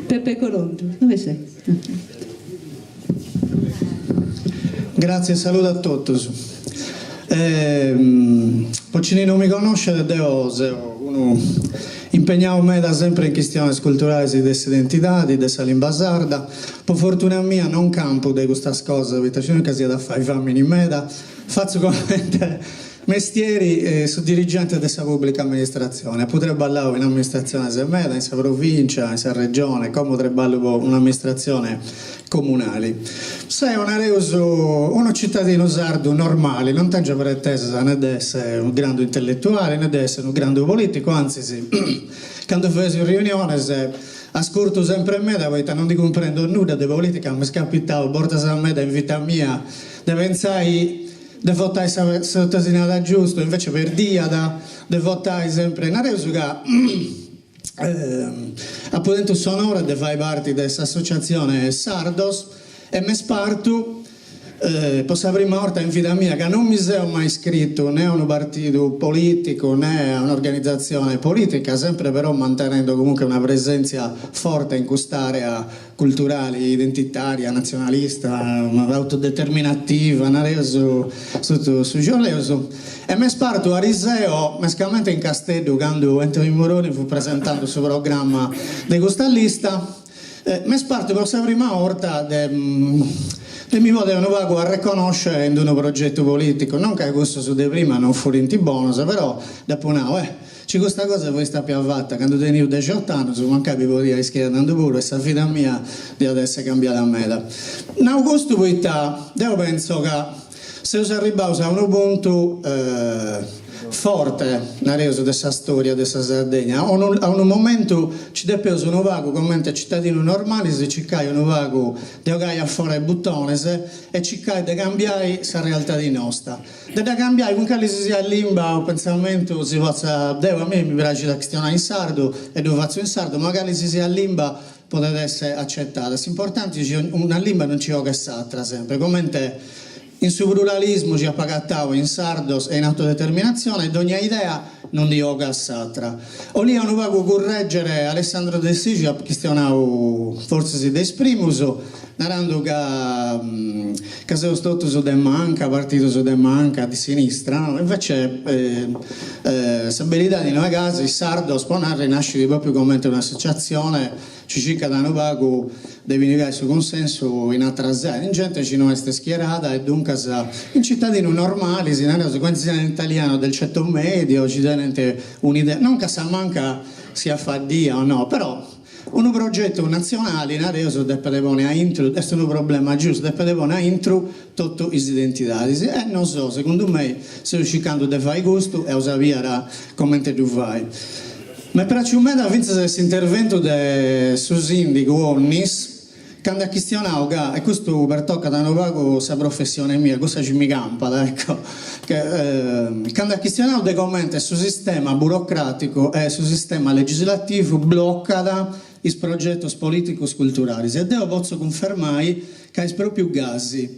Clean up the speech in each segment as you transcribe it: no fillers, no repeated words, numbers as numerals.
Peppe Corongiu, dove sei? Gratzias, saludu a totus. Po chini no mi connoscet deo seo unu impegnau meda sempre in chistiones culturales de s'identidadi, de sa limba sarda. Po fortuna mia non campu de custas cosas poita sinuncas iat a fai famini meda, fatzu comente Mestieri su dirigente de sa pubblica amministratzione. Apu treballau in amministratziones meda, in sa provincia, in sa regione, como treballu po un'amministratzione comunali. Seo, nareus, unu citadinu sardu normali, non tengio pretesas ne de esser unu grandu intelletuali ne de esser unu grandu politicu, antzis, candu faeus is riuniones ascurtu sempre meda poita non ndi cumprendo nudda de politica, m'est capitau bortas meda in vita mia de pentzai De votai sa sotasinada giustu, invece perdiat, de votai sempre, nareus ca apu tentu s'onore de fai parti de s'associatzione Sardos e m'est partu po sa prima 'orta in vida mia ca non mi seo mai iscritu ne a unu partidu politicu ne a un'organizatzione politica, sempre però mantenendo comunque una presèntzia forte in cust'area culturali, identitària, natzionalista, autodeterminativa, nareus totu su chi 'oleus. E m'est partu ariseo, mescamente in Casteddu, candu Anthony Muroni fut presentando su programma de custa lista, m'est partu po sa prima 'orta de de mi podi unu pagu arreconnoscere in d'unu progetu politicu, non ca cussos de prima non furint bonos, però dd'apu nau, eh Ci custa cosa fut istapia fata candu teniu dexot'annus, mancai mi podia iscriri tandu puru e sa vida mia diat essi cambiada meda. Nau custu poita deu pentzo ca seus arribbaus a unu puntu forte, nareus, de sa storia de sa Sardegna, a unu a unu momentu ci depeus unu pagu comente citadinus normalis circai unu pagu de 'ogai a fora is butones e circai de cambiai sa realtadi nosta. De dda cambiai cun cali si siat limba o pentzamentu si potzat, deu a mei mi praxit a chistionai in sardu e ddu fatzu in sardu, ma cali si siat limba podet essi acetada, s'importanti est chi una limba non nci 'oghet s'atra sempri, comente in su pluralismu chi apu agatau in Sardos e in Autodeterminatzione dogna idea non ndi 'ogat s'atra. 'Olia unu pagu currègere Alessandro Dessì chi at chistionau fortzis de is primus, Narandu ca ca seus totus de manca, partidus de manca, di sinistra, no? Invece sa beridadi no est gasi, Sardos po narri nascit propriu comente un'associatzione chi circat unu pagu de pinnigai su cunsensu in ateras in genti chi no est schierada e duncas in citadinus normalis, nareus cumenti si narat in italianu del ceto medio, chi tenint un'idea, non ca sa manca siat faddia o no, però Unu progetu natzionali, nareus, depet ponni aintru, est unu problema giustu, depet ponni aintru totu is identidadis e nosu, segundu mei, seus circandu de fai custu e eus a biri comente ddu fai. M'est praxiu meda fintzas s'interventu de su sindigu Onnis, Candu at chistionau ca, e custu pertocat unu pagu sa professione mia, cussa chi mi campat, ecco, candu at chistionau de comente su sistema burocraticu e su sistema legislativu blocat is progetos politicos culturalis e deo potzu cunfermai ca est propriu gasi.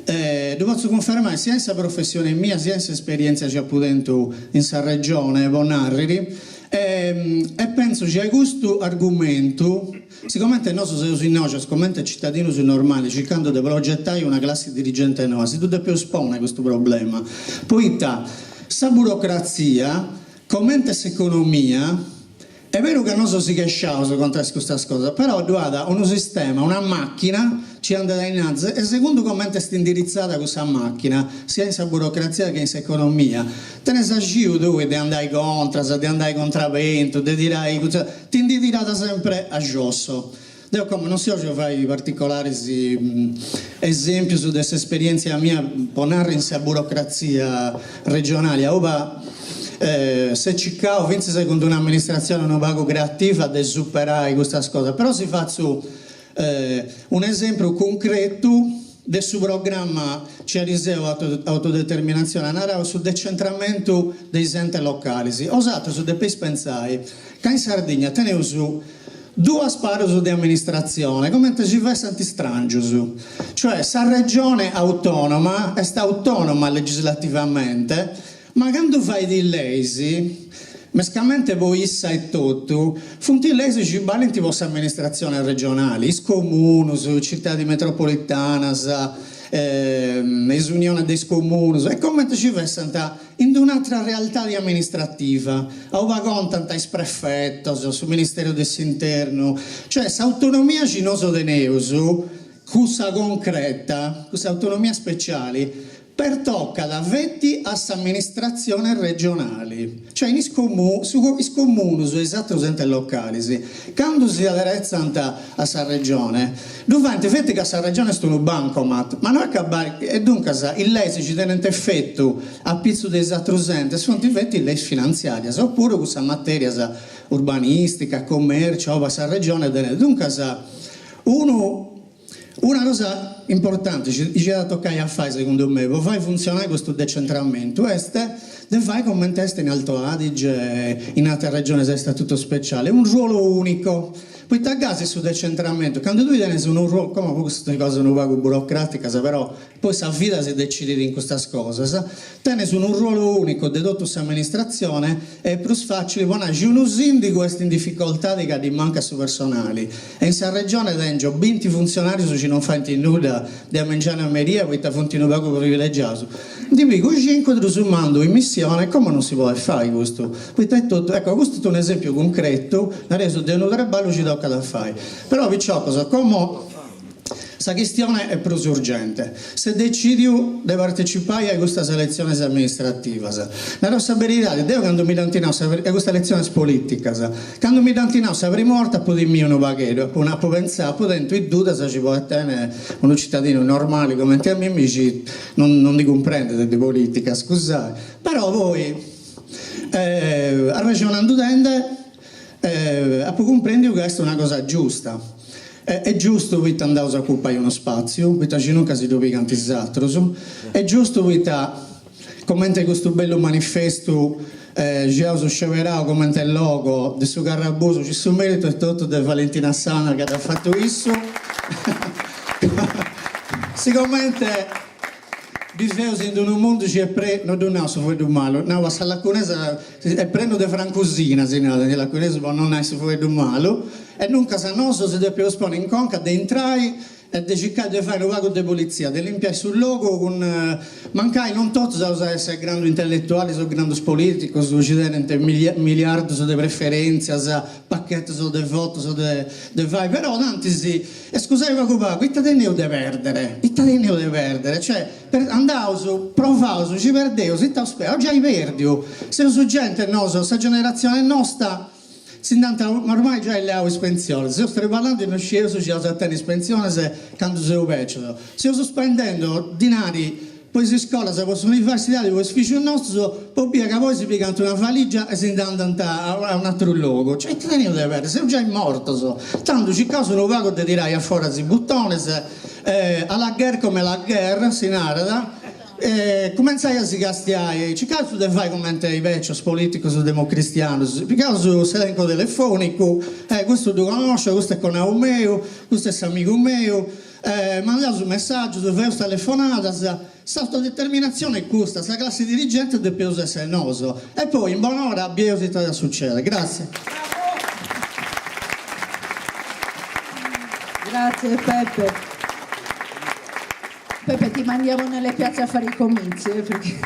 Ddu potzu cunfermai sia in sa professione mia sia in s'esperientzia chi apu tentu in sa Regione, po narriri, e pentzu chi a custu argumentu Sigomente nosu seus innoxas comente citadinus normalis circandu de progetai una classi dirigente noa, si ddu depeus ponni custu problema, poita sa burocratzia, comente s'economia, est beru ca nosu si chesciaus contra a custas cosas, però ddu at unu sistema, una macchina ci andat ainnantis e segundu comente est indiritzada cussa macchina, sia in sa burocratzia che in s'economia, tenes axiu tui de andai contras, de andai contrabentu, de tirai Ti ndi tirat sempre a giosso. Deo como non si 'ògio fai particolaris esèmpios de s'esperièntzia mia, po narrer in sa burocratzia regionali, auba s'est circau fintzas cun d'un'amministratzione unu pagu creativa de superai custas cosas, però si fatzu un'esempru cuncretu de su programma ci ariseu Autodeterminatzione at narau su decentramentu de is entes localis. Osatrus depeis pentzai ca in Sardigna teneus duas parus de amministratzione comente si fessant istrangius, cioè sa Regione autonoma est autonoma legislativamente ma candu fait is leis. mescamente po issa etotu, funt leis chi balint po s'amministratzione regionali, is comunus, citadis metropolitanas, is uniones de is comunus, est comente chi fessant in d'un'atra realtadi amministrativa, auba contant is prefetos, su Ministeru de s'Internu, cioè s'autonomia chi nosu teneus, cussa concreta, cussa autonomia speciali, Pertocat feti a s'amministratzione regionali, cioè in is is comunus e is atrus entes localis, candu si aderetzant a sa Regione, ddu faint feti ca sa Regione est unu bancomat, ma no est ca e duncas is leis chi tenent efetu a pitzu de is atrus entes funt feti is leis finantziarias opuru cussas materias urbanistica, commercio, auba sa Regione tenet, duncas unu Una cosa importanti chi iat a tocai a fai segundu mei po fai funtzionai custu decentramentu est de fai comente est in Alto Adige, in ateras regiones a istatuto speciale, un ruolo unico, poita gasi su decentramentu, candu tui tenis unu ruolu, como custas funt cosas unu pagu burocraticas però poi sa vida si decidit in custas cosas, tenis unu ruolu unicu de totu s'amministratzione e est prus facili po nai chi unu sindigu est in dificoltadi ca ddi mancat su personali e in sa regione tengio binti funtzionarius chi non faint nudda de a mengianu a meria poita funt unu pagu privilegiaus, ndi pigu cincu e ddus mandu in missione, como non si podit fai custu, poita est totu, ecco custu est un'esempiu cuncretu, nareus, de unu traballu chi tocat a fai, però piciocos como Sa chistione est prus urgente. S'est decidiu de partecipai a custas eletziones amministrativas. Naraus sa beridadi, deu candu mi dd'ant nau sa a custas eletziones politicas, candu mi dd'ant nau sa primu 'orta apu timiu unu pagheddu, apu apu pentzau, apu tentu is dudas chi podet tenni unu citadinu normali cumenti a mimmi chi non non ndi cumprendet de politica, scusai, però poi arrexonandu tende Apu cumprendiu ca est una cosa giusta. Est giustu poita andaus a ocupai unu spatziu, poita sinuncas si ddu pigant is atrus, est giustu poita, comente custu bellu manifestu chi aus sceberau comente logo de su Carrabusu, chi su meritu est totu de Valentina Sanna ca dd'at fatu issu, sigomente Biveus in unu mundu chi est prenu, no ddu nau su fueddu malu, nau a sa lacunesa, est prenu de francusina, si narat in lacunesu po no nai su fueddu malu, e duncas nosu si depeus ponni in conca de intrai e de circai de fai unu pagu de pulitzia, de limpiai su logu cun, mancai non totus aus a essi grandu intelletualis o grandus politicus chi tenint miliardus de preferentzias, pachetus de votus de de fai, però tantis E scusai pagu pagu, ita teneus de perdere? Ita teneus de perdere? Cioè, andaus, provaus, si perdeus, ita aus perdiu? Aus giai perdiu, seus genti nosu, sa generatzione nosta si nd'ant ormai giai leau is pentzionis, seus traballandi e no scieus si aus a tenni is pentzionis candu seus becius, seus spendendu dinari Po is iscolas, po s'universidadi, po is fìgius nostus, po bia ca poi si pigant una valigia e si nd'andant a un'ateru logu. Cioè ita teneus de perdi, seus giai mortos. Tandu circaus unu pagu de tirai a foras is butonis, à la guerre comme la guerre, si narat, e cumentzai a si castiai, circaus de fai cumenti is becius politicus democristianus, pigaus s'elenco telefonicu, eh custu ddu connosciu, custu est connadu meu, custu est s'amigu meu, Mandaus messàgius, feus telefonadas, s'autodeterminatzione est custa, sa classi dirigente depeus essere nosu e poi in bonora bieus ita at a sucedere. Grazie. Grazie Peppe. Peppe ti mandiamo nelle piazze a fare i comizi, eh, perché...